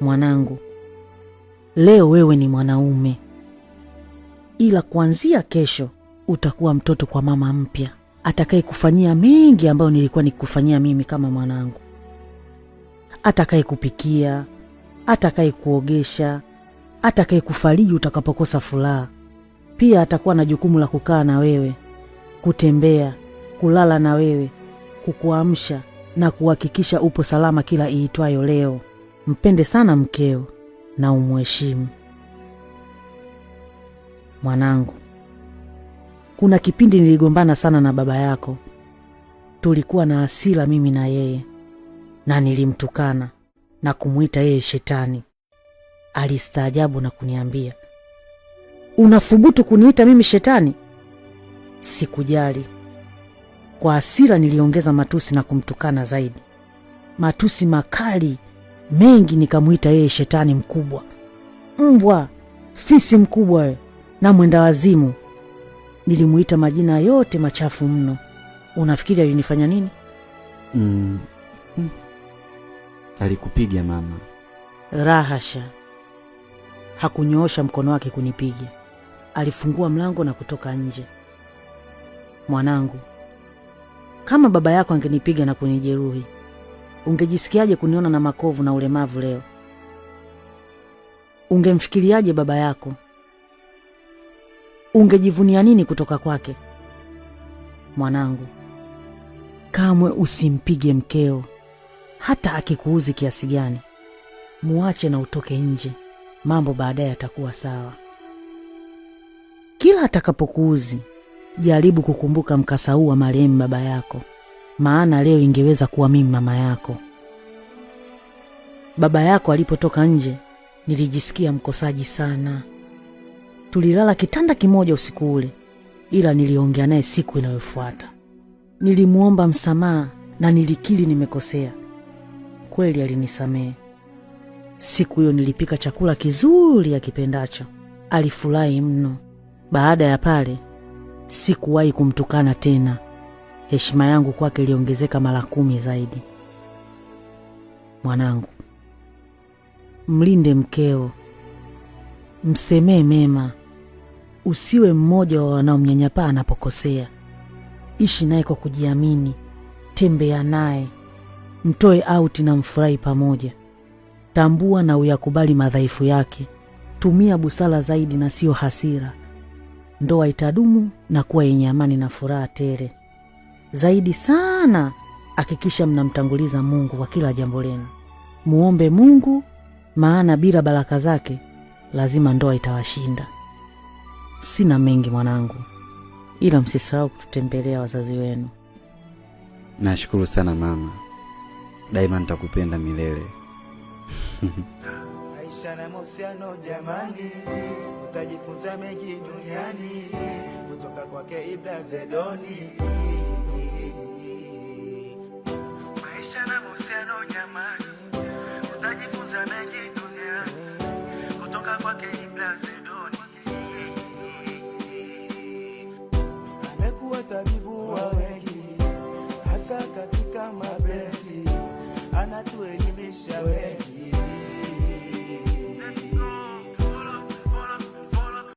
Mwanangu, leo wewe ni mwanaume, ila kuanzia kesho utakuwa mtoto kwa mama mpya atakayekufanyia mengi ambayo nilikuwa nikikufanyia mimi kama mwanangu. Atakayekupikia, atakayekuogesha, atakayekufariji utakapokosa furaha. Pia atakuwa na jukumu la kukaa na wewe, kutembea, kulala na wewe, kukuamsha na kuhakikisha upo salama kila iitwayo leo. Mpende sana mkeo na umuheshimu. Mwanangu, kuna kipindi niligombana sana na baba yako. Tulikuwa na hasira mimi na yeye, na nilimtukana na kumuita yeye shetani. Alistaajabu na kuniambia, unathubutu kuniita mimi shetani? Sikujali. Kwa hasira niliongeza matusi na kumtukana zaidi, matusi makali mengi. Nikamuita yeye shetani mkubwa, mbwa, fisi mkubwa na mwenda wazimu. Nilimuita majina yote machafu mno. Unafikiri alinifanya nini? Alikupiga mama? Rahasha, hakunyoosha mkono wake kunipiga. Alifungua mlango na kutoka nje. Mwanangu, kama baba yako angenipiga na kunijeruhi, ungejisikiaje kuniona na makovu na ulemavu leo? Ungemfikiriaje baba yako? Ungejivunia nini kutoka kwake? Mwanangu, kamwe usimpige mkeo, hata akikuuzi kiasi gani. Muache na utoke nje, mambo baadaye yatakuwa sawa. Kila atakapokuuzi, jaribu kukumbuka mkasa huu wa marehemu baba yako, maana leo ingeweza kuwa mimi mama yako. Baba yako alipotoka nje, nilijisikia mkosaji sana. Tulilala kitanda kimoja usiku ule, ila niliongea naye siku inayofuata. Nilimuomba msamaha na nilikiri nimekosea. Kweli alinisamehe. Siku hiyo nilipika chakula kizuri akipendacho. Alifurahi mno. Baada ya pale, sikuwahi kumtukana tena. Heshima yangu kwake iliongezeka mara 10 zaidi. Mwanangu, mlinde mkeo, msemee mema, usiwe mmoja wa wanaomnyanyapaa anapokosea. Ishi naye kwa kujiamini, tembea naye, mtoe auti na mfurahi pamoja. Tambua na uyakubali madhaifu yake. Tumia busara zaidi na sio hasira. Ndoa itadumu na kuwa yenye amani na furaha tele. Zaidi sana, hakikisha mnamtanguliza Mungu kwa kila jambo lenu. Muombe Mungu, maana bila baraka zake lazima ndoa itawashinda. Sina mengi mwanangu, ila msisahau kututembelea wazazi wenu. Nashukuru sana mama, daima nitakupenda milele. Maisha na mahusiano jamani, utajifunza mengi duniani kutoka kwake Ibra Zedoni. Maisha na mahusiano jamani, utajifunza mengi duniani kutoka kwake Ibra Zedoni. Amekuwa tabibu wa wengi, hasa katika mapenzi, anatuelimisha wengi.